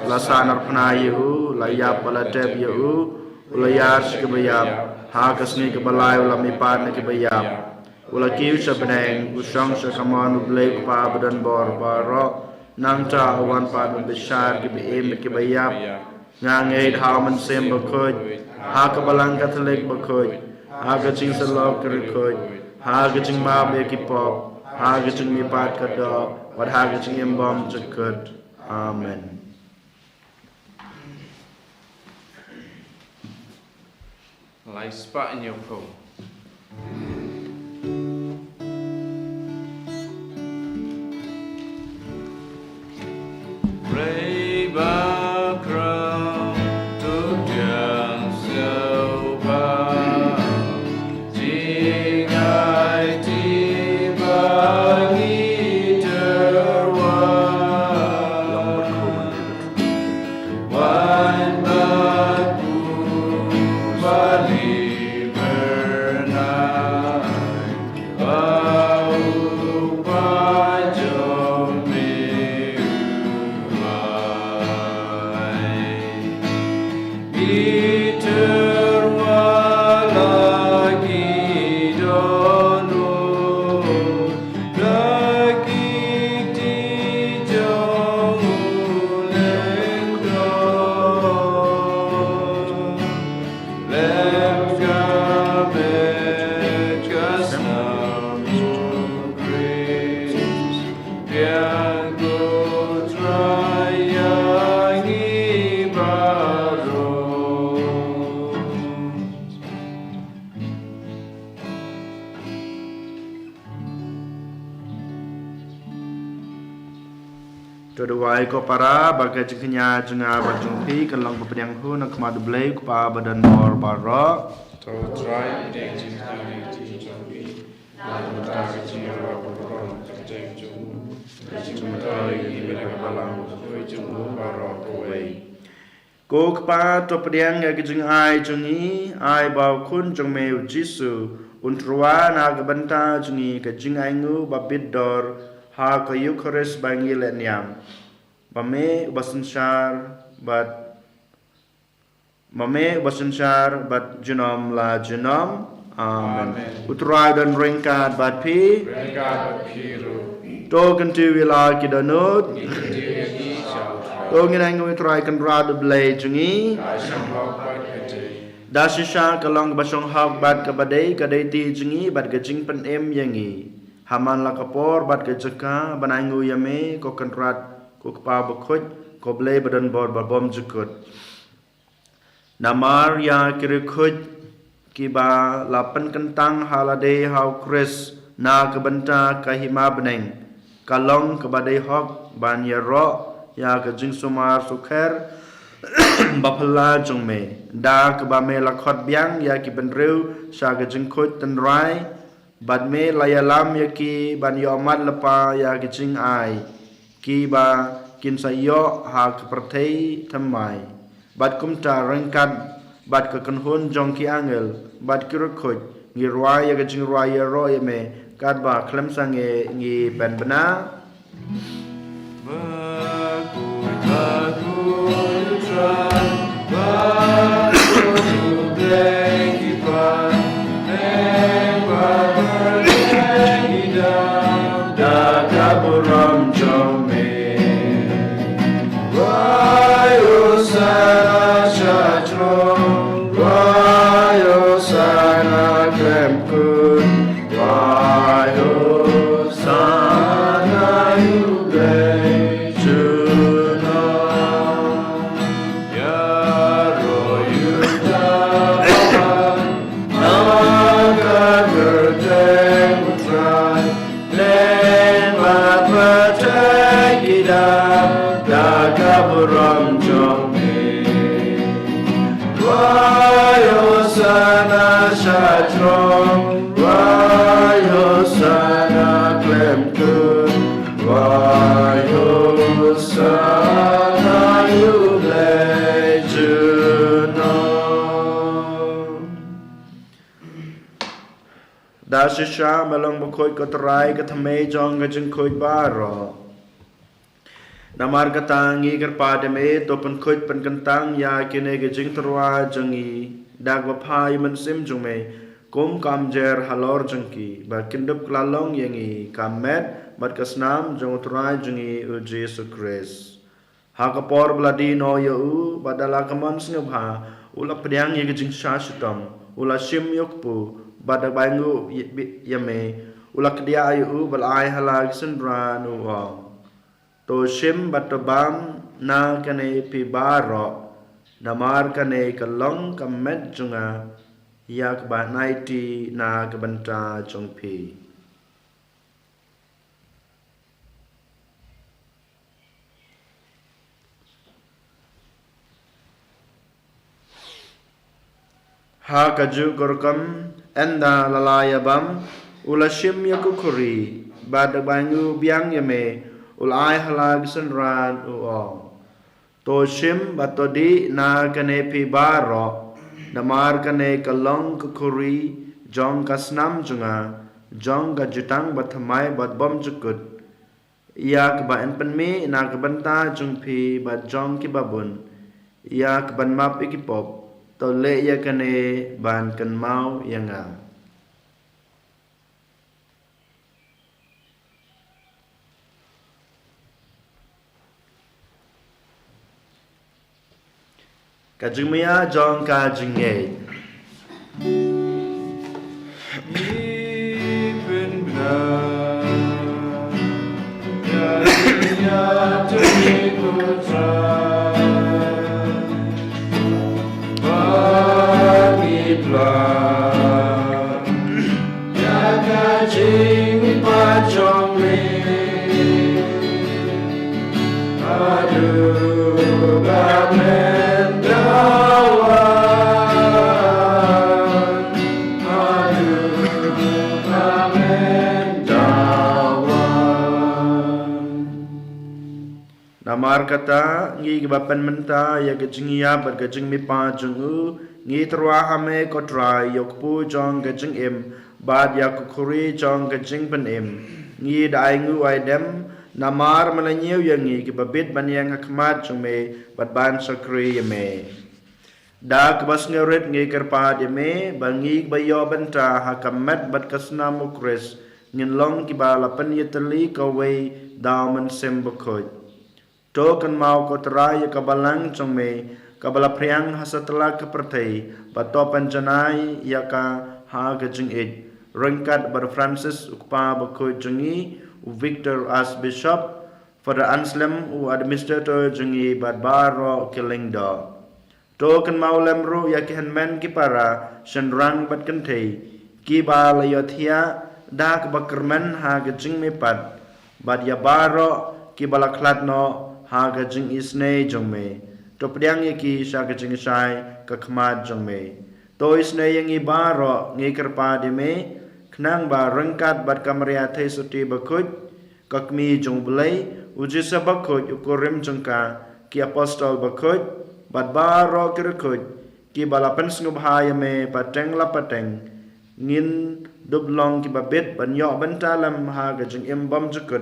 la sahnarphna ïa u, la ïap bad la tep ïa u, u la ïar sha kiba ïap, ha ka sngi kaba lai u la mihpat na kiba ïap, u la kiew sha bneng, u shong sha kamon U Blei U Kpa badonbor baroh, nangta u wan pat ban bishar kiba im bad kiba ïap. Nga ngeit ha U Mynsiem Bakhuid, ha ka Balang Katholik bakhuid, ha ka jingsyllok ki riewkhuid, ha ka jingmap ïa ki pop, ha ka jingmihpat ka doh, bad ha ka jingim bymjukut. Amen. Lai spah hynñiew phew. Brei ba khraw to pdiang sngewbha, jingaiti ba ngi tyrwa. Wan bad u Bali Bernard, ba u pa jong me u ai. Ki tyrwa la ki dohnud, da ki kti jong u lyngdoh. Lem ka met ka snam u Khrist, biang ko Trai ïa ngi baroh. To duwai ko para, ba ka jingkñia jong nga bad jong phi kan long ba pdiang hun ha khmat U Blei U Kpa badonbor baroh. To Trai, pdiang jingkñia jong phi, na ka bynta ka jingïaroh baroh, ka jingmyntoi ïa ngi na ka balang bakhuid jong u baroh kawei. Ko Kpa, to pdiang ïa ka jingai jong ngi, ai ba u Khun jong me u Jisu un tyrwa na ka bynta jong ngi ka jingainguh ba bit dor ha ka Eukharist ba ngi leh niam. Ba me uba synshar bad, ba me uba synshar bad junom la junom. Amen. Amen. U Trai don ryngkat bad phi. Ryngkat bad phi ruh. To kyntiew ïa la ki dohnud. Ngi kyntiew ïa ki sha To ngin ainguh ïa u Trai Kynrad u Blei jong ngi. Da shisha ka long kaba shong hok bad kaba dei, ka dei ti jong ngi bad ka jingpynim ïa ngi. Ha man la ka por bad ka jaka ban ainguh ïa me, ko Kynrad, ko Kpa bakhuid, ko Blei badonbor babymjukut. Namar ïa ki riewkhuid kiba la pynkyntang ha lade ha u Khrist na ka bynta ka hima bneng, ka long kaba dei hok ban ïaroh ïa ka jingsumar sukher baphylla jong me, da kaba me la khot biang ïa ki bynriew sha ka jingkhuid tynrai, bad me la ïalam ïa ki ban ïohmad lypa ïa ki jingai kiba kin sa ïoh ha ka pyrthei thymmai. Bad kumta ryngkat bad ka kynhun jong ki angel bad ki riewkhuid, ngi rwai ïa ka jingrwai ïaroh ïa me, katba khlem sangeh ngi pynbna. Da shisha me long bakhuid ko Trai, ka thymmei jong ka jingkhuid baroh. Namar kata ngi kyrpad ïa me, to pynkhuid pynkyntang ïa kine ki jingtyrwa jong ngi da kaba phah ïa u Mynsiem jong me, kum ka umjer halor jong ki, ba kin dup kylla long ïa ngi ka met bad ka snam jong u Trai jong ngi u Jisu Khrist. Ha ka por ba la die noh ïa u, bad da la ka mon sngewbha, u la pdiang ïa ka jingshah shitom, u la shim ïa u kpu, bad da kaba ainguh ïa, ïa me, u la kdiah ïa u, bad la ai ha la ki synran, u ong: To shim bad to bam na kane phi baroh, namar kane ka long ka met jong nga, ïa kaba nai ti na ka bynta jong phi. Ha kajuh ka rukom, ynda la la ïa bam, u la shim ïa ka khuri, bad da kaba ainguh biang ïa me, u la ai ha la ki synran, u ong: To shim bad to dih na kane phi baroh, namar kane ka long ka khuri jong ka snam jong nga, jong ka jutang bathymmai bad bymjukut, ïa kaba yn pynmih na ka bynta jong phi bad jong kiba bun, ïa kaban map ïa ki pop. To leh ïa kane ban kynmaw ïa nga. Ka jingmih jong ka jingngeit. Namar kata, ngi kiba pynmynta ïa ka jingïap bad ka jingmihpat jong u, ngi tyrwa ha me ko Trai, ïa u kpu jong ka jingim, bad ïa ka khuri jong ka jingpynim. Ngi da ainguh ai dem, namar me la ñiew ïa ngi kiba bit ban ïeng ha khmat jong me, bad ban shakri ïa me. Da kaba sngewrit ngi kyrpad ïa me, ba ngi kiba ïoh bynta ha ka met bad ka snam u Khrist, ngin long kiba la pynïatylli kawei da u Mynsiem Bakhuid. To kynmaw ko Trai ïa ka balang jong me, kaba la phriang ha satlak ka pyrthei, bad to pynjanai ïa ka ha ka jingïeit, ryngkat bad Francis u kpa bakhuid jong ngi, u Victor Archbishop, Father Anselm u administrator jong ngi, bad baroh ki lyngdoh. To kynmaw lem ruh ïa ki hynmen ki para, shynrang bad kynthei, kiba la ïohthiah da kaba kyrmen ha ka jingmihpat, bad ïa baroh kiba la khlad noh ha ka jingisynei jong me. To pdiang ïa ki sha ka jingshai ka khmat jong me. To isynei ïa ngi baroh, ngi kyrpad ïa me, khnang ba ryngkat bad ka Maria Theisotti bakhuid, ka Kmie jong U Blei, u Joseph bakhuid u kurim jong ka, ki apostol bakhuid, bad baroh ki riewkhuid, kiba la pynsngewbha ïa me pateng la pateng, ngin dup long kiba bit ban ïoh bynta lem ha ka jingim bymjukut,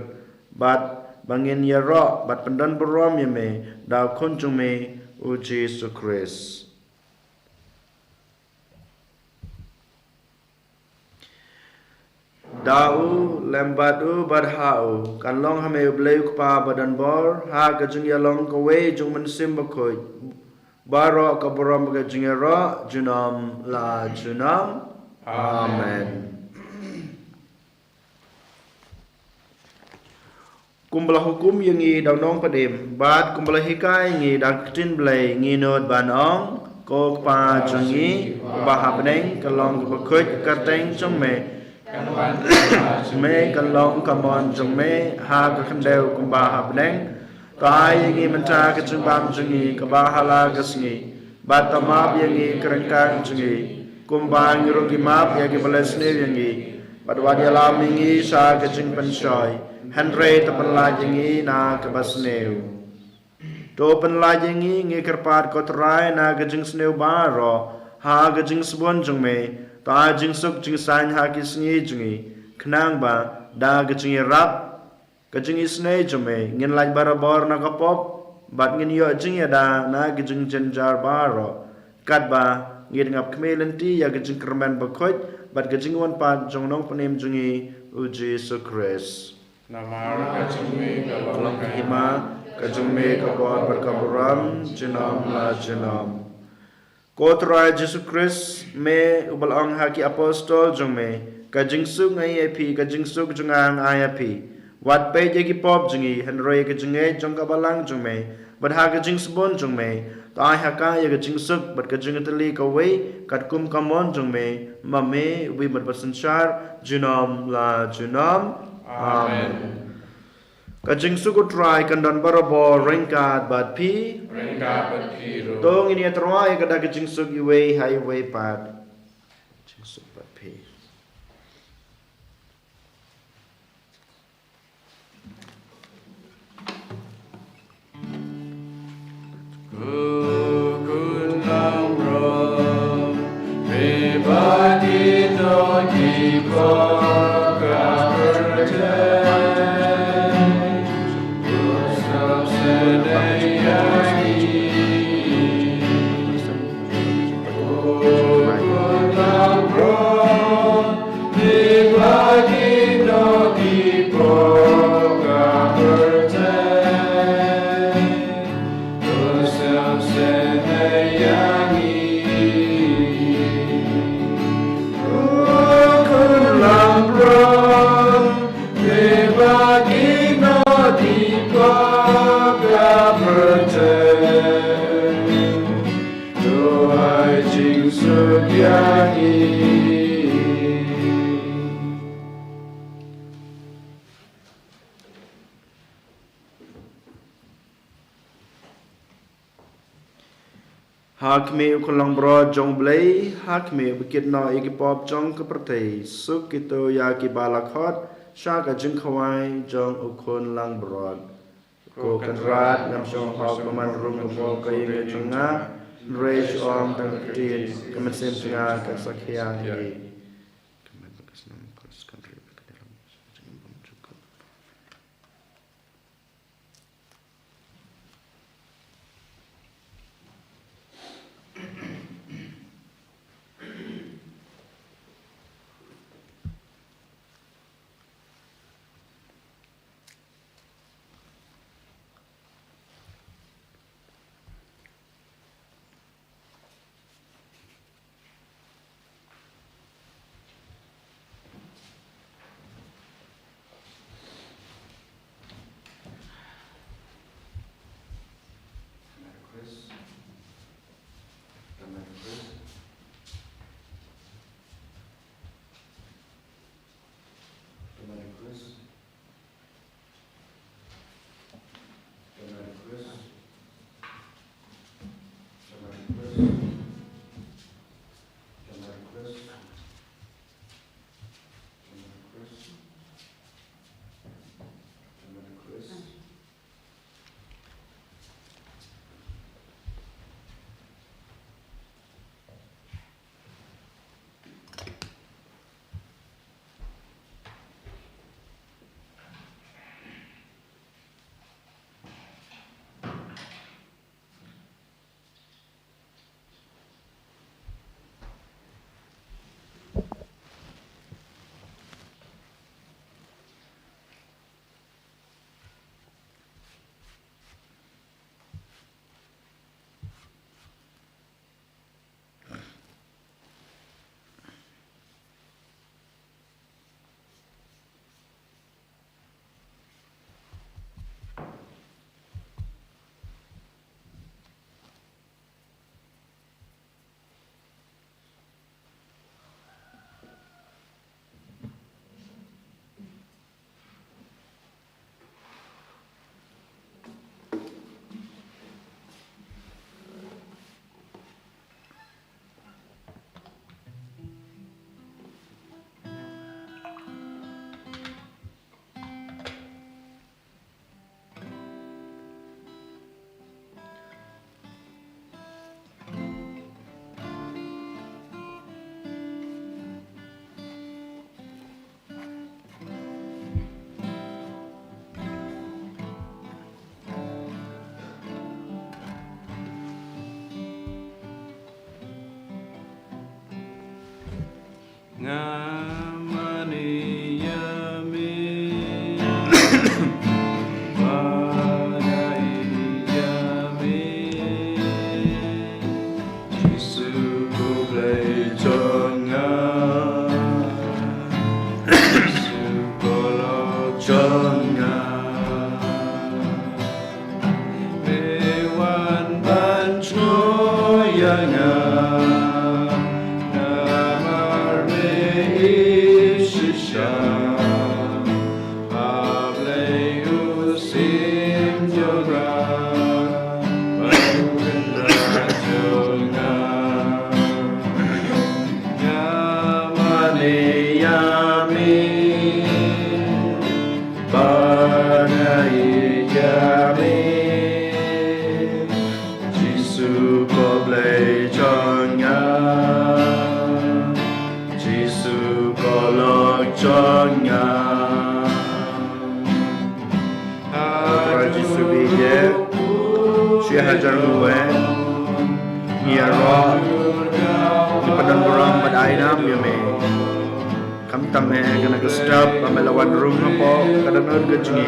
bad ba ngin ïaroh bad pyndonburom ïa me da u Khun jong me, u Jisu Khrist. Da u, lem bad u, bad ha u, kan long ha me U Blei U Kpa badonbor, ha ka jingïalong kawei jong U Mynsiem Bakhuid, baroh ka burom bad ka jingïaroh, junom la junom. Amen. Kumba la hukum ïa ngi da u Nongpynim, bad kumba la hikai ïa ngi da ka ktien Blei, ngi nud ban ong: Ko Kpa jong ngi uba ha bneng, ka long kaba khuid ka kyrteng jong me. Me, ka long ka mon jong me ha ka khyndew kumba ha bneng. To ai ïa ngi mynta ka jingbam jong ngi kaba ha la ka sngi. Bad to map ïa ngi ki ryngkang jong ngi, kumba ngi ruh ngi map ïa kiba leh sniew ïa ngi. Bad wat ïalam ïa ngi sha ka jingpynshoi, hynrei to pynlait ïa ngi na kaba sniew. To pynlait ïa ngi, ngi kyrpad ko Trai, na ka jingsniew baroh, ha ka jingsbun jong me. To ai jingsuk jingsaiñ ha ki sngi jong ngi, khnang ba da ka jingïarap, ka jingisynei jong me, ngin lait barabor na ka pop, bad ngin ïoh jingïada na ki jingjynjar baroh, katba ngin ïa ngap khmih lynti ïa ka jingkyrmen bakhuid bad ka jingwan pat jong u Nongpynim jong ngi, u Jisu Khrist. Namar ka jong me ka long ka hima, ka jong me ka bor bad ka burom, junom la junom. Ko Trai Jisu Khrist, me uba la ong ha ki apostol jong me: Ka jingsuk nga ai ïa phi, ka jingsuk jong nga nga ai ïa phi. Wat peit ïa ki pop jong ngi, hynrei ïa ka jingngeit jong ka balang jong me. Bad ha ka jingsbun jong me, to ai ha ka ïa ka jingsuk bad ka jingtylli kawei, katkum ka mon jong me, ma me uba i bad basynshar, junom la junom. Amen. Ka jingsuk u Trai kan don barabor ryngkat bad phi. Ryngkat bad phi ruh. To ngin ïa tyrwa ïa ka da ka jingsuk iwei ha iwei pat. Jingsuk bad phi. Ha khmih u khunlangbrot jong U Blei, ha khmih uba kit noh ïa ki pop jong ka pyrthei, suk kito ïa kiba la khot sha ka jingkhawai jong u khunlangbrot. Ko Kynrad, ngam shym hok ba man rung ka bor ka ïing ka jong nga, hynrei shu ong tang ka ktien, ka mynsiem jong nga kan sa khia hi. Nga mane ïa me, ba nga ïeit ïa me. Jisu ko Blei jong nga, Jisu ko Lok jong nga. Me wan ban jngoh ïa nga, namar me ïeit shisha. A Blei u Syiem jong nga, bad u Kynrad jong nga. Nga mane ïa me, ba nga ïeit ïa me. Jisu ko Blei jong nga, Jisu ko Lok jong nga. Trai Jisu baieit, shi hajar nguh ngi ïaroh, ngi pyndon burom bad ai nam ïa me. Khamtam eh, kane ka step ba me la wan rung hapoh ka dohnud ka jong ngi,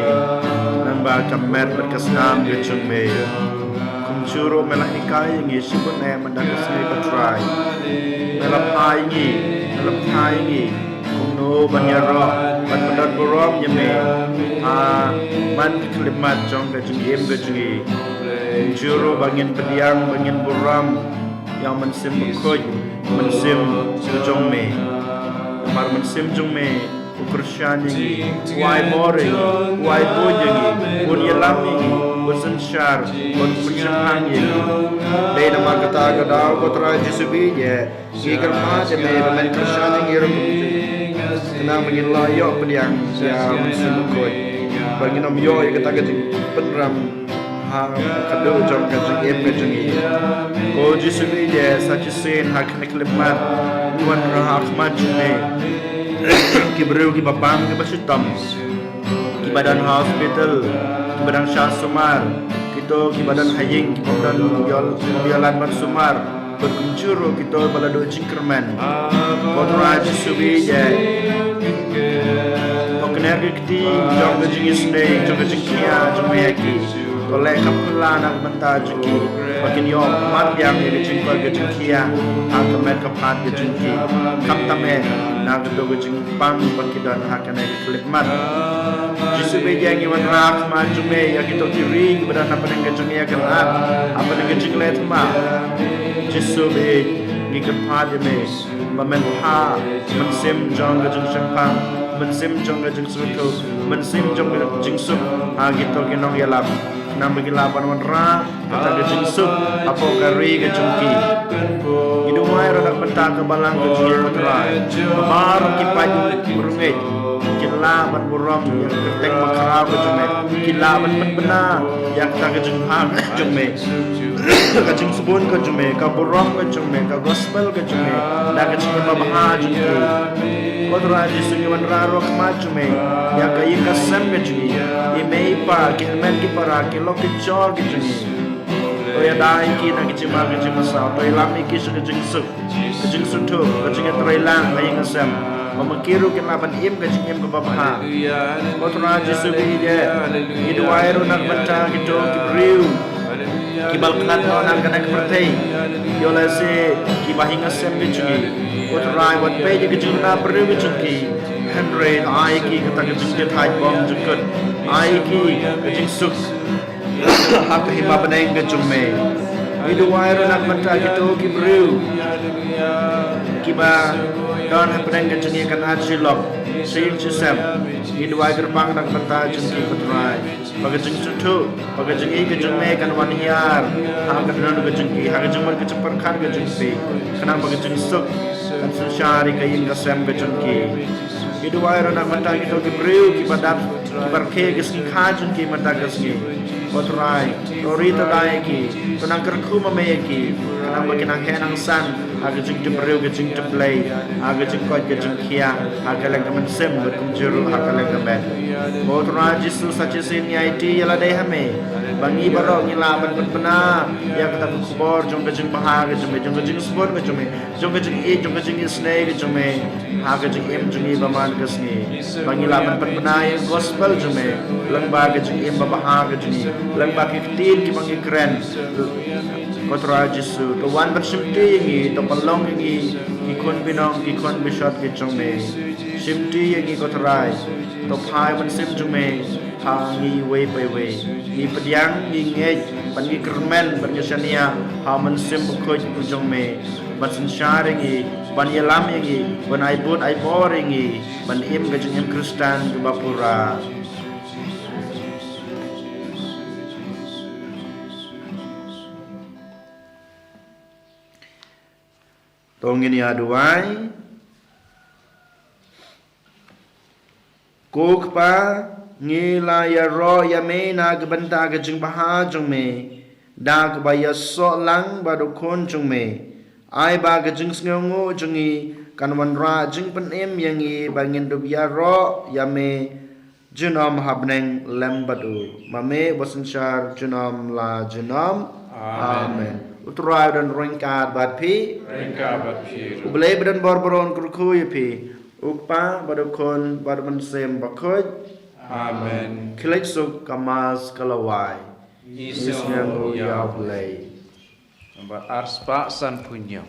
nangba ka met bad ka snam ka jong me. Kumjuh ruh me la hikai ïa ngi shibun eh mynta ka sngi, ko Trai. Me la phah ïa ngi, me la phah ïa ngi kumno ban ïaroh, ban pyndon burom ïa me ha man ka khyllipmat jong ka jingim ka jong ngi. Kumjuh ruh ba ngin pdiang, ba ngin burom ïa u Mynsiem Bakhuid, u Mynsiem jong me. Namar u Mynsiem jong me u kyrshan ïa ngi, u ai bor ïa ngi, u ai buit ïa ngi, un ïalam ïa ngi, un synshar, un pynshemphang ïa ngi. Dei namar kata ka daw, ko Trai Jisu baieit, ngi kyrpad ïa me ba men kyrshan ïa ngi ruh kumjuh, khnang ba ngin lah ïoh pdiang ïa u Mynsiem Bakhuid, ba ngin ym ïoh ïa kata ka jingpynrem ha ka duh jong ka jingim ka jong ngi. Ko Jisu baieit, sa shisien ha kane ka khyllipmat ngi wanrah ha khmat jong me ki briew kiba bang kiba shitom, kiba don ha hospital, kiba dang shah sumar, kito kiba don ha ïing kiba don ïoh, ïoh lad ban sumar, bad kumjuh ruh kito ba la duh jingkyrmen. Ko Trai Jisu baieit, to kner ki kti jong ka jingisynei, jong ka jingkhia jong me ïa ki. To leh ka phylla na ka bynta jong ki ba kin ïoh mad biang ïa ka jingkoit ka jingkhia ha ka met ka phad ka jong ki. Khamtam eh na kato ka jingpang ba ki don ha kane ka khyllipmat. Jisu baieit, ngi wanrah ha khmat jong me ïa kito ki ri kiba don hapdeng ka jingïakynad, hapdeng ka jingleh thymmai. Jisu baieit, ngi kyrpad ïa me ba men phah Mynsiem jong ka jingshemphang, Mynsiem jong ka jingsngewthuh, Mynsiem jong ka jingsuk ha kito ki nongïalam. Namar ki lah ban wanrah kata ka jingsuk hapoh ka ri ka jong ki. Ngi duwai ruh na ka bynta ka balang ka jong ngi, ko Trai, baroh ki paidbah, ki lah ban burom ïa ka kyrteng bakhraw ka jong me, ki lah ban pynbna ïa kata ka jingbha ka jong me, ka jingsbun ka jong me, ka burom ka jong me, ka gospel ka jong me, da ka jingim babha jong ki. Ko Trai Jisu, ngi wanrah ruh ha khmat jong me ïa ka ïing ka sem ka jong ngi, i mei i pa, ki hynmen ki para, ki lok ki jor ki jong ngi. To ïada ïa ki na ka jingma ka jingmasa, to ïalam ïa ki sha ka jingsuk, ka jingsngewthuh, ka jingïatreilang ha ïing ha sem, ba ma ki ruh kin lah ban im ka jingim kaba bha. Ko Trai Jisu ba ïeit, ngi duwai ruh na ka bynta kito ki briew kiba la khlad noh na kane ka pyrthei, ïoh lehse kiba ha ïing ha sem ki jong ngi. Ko Trai, wat peit ïa ka jingduna briew ki jong ki, hynrei ai ïa ki kata ka jingjahthait bymjukut, ai ïa ki ka jingsuk ha ka hima bneng ka jong me. Ngi duwai ruh na ka bynta kito ki briew kiba don hapdeng ka jingïakynad sha lok, sha ïing sha sem. Ngi duwai kyrpang na ka bynta jong ki, ko Trai, ba ka jingsngewthuh, ba ka jingïeit ka jong me kan wan hiar ha ka dohnud ka jong ki, ha ka jingmut ka jingpyrkhat ka jong phi, khnang ba ka jingsuk kan synshar ïa ka ïing ka sem ka jong ki. Ngi duwai ruh na ka bynta kito ki briew kiba dap, kiba rakhe ïa ka sngi kha jong ki mynta ka sngi. Ko Trai, to ri to da ïa ki, to nang kyrkhu ma me ïa ki, khnang ba kin nang heh nang san ha ka jingtip briew, ka jingtip Blei, ha ka jingkoit ka jingkhiah, ha ka liang ka mynsiem bad kumjuh ruh ha ka liang ka met. Ko Trai Jisu, sa shisien ngi aiti ïa lade ha me, ba ngi baroh ngi lah ban pynbna ïa kata ka khubor jong ka jingbha ka jong me, jong ka jingsbun ka jong me, jong ka jingïeit, jong ka jingisynei ka jong me ha ka jingim jong ngi ba man ka sngi. Ba ngi lah ban pynbna ïa ka gospel jong me lyngba ka jingim babha ka jong ngi, lyngba ki ktien kiba ngi kren. Ko Trai Jisu, to wan ban shimti ïa ngi, to pynlong ïa ngi ki khun binong, ki khun bishot ki jong me. Shimti ïa ngi, ko Trai, to phai mynsiem jong me ha ngi iwei pa iwei. Ngi pdiang, ngi ngeit, bad ngi kyrmen, bad ngi shaniah ha u Mynsiem Bakhuid u jong me, ban synshar ïa ngi, ban ïalam ïa ngi, ban ai bud ai bor ïa ngi, ban im ka jingim Khristan kaba pura. To ngin ïa duwai. Ko Kpa, ngi la ïaroh ïa me na ka bynta ka jingbha jong me, da kaba ïasoh lang bad u Khun jong me. Ai ba ka jingsngewnguh jong ngi kan wanrah jingpynim ïa ngi ba ngin dup ïaroh ïa me junom ha bneng lem bad u. Ma me uba synshar junom la junom. Amen. Amen. U Trai u don ryngkat bad phi. Ryngkat bad phi ruh. U Blei ba don bor baroh un kyrkhu ïa phi. U Kpa bad u Khun bad u Mynsiem Bakhuid. Amen. Khie leit suk, ka Mass ka la wai. Ngi sngewnguh ïa u Blei. Nambar arspah sanphew hynñiew.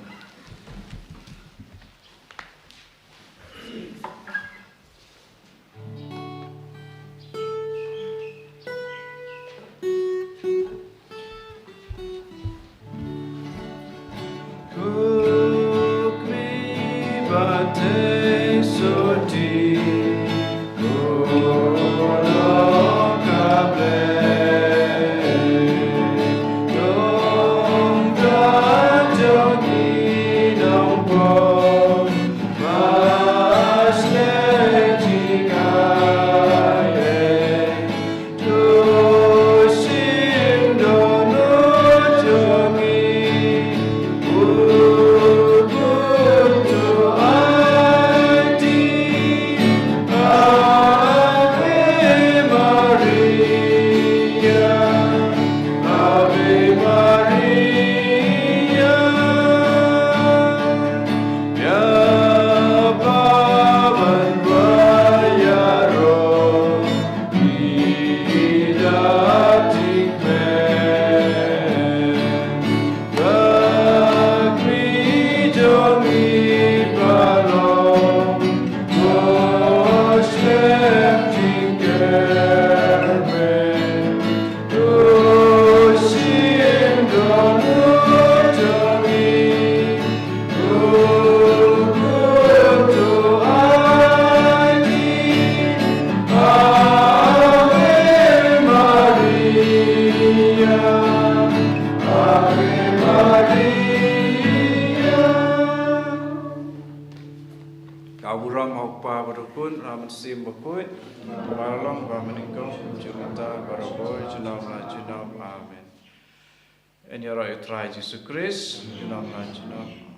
Abraham, ha u Kpa bad u Khun, ha u Mynsiem Bakhuid, ba la long, ba mynnyngkong, jong mynta, barabor, junom la junom. Amen. Yn ïaroh ïa u Trai Jisu Krist, junom la junom.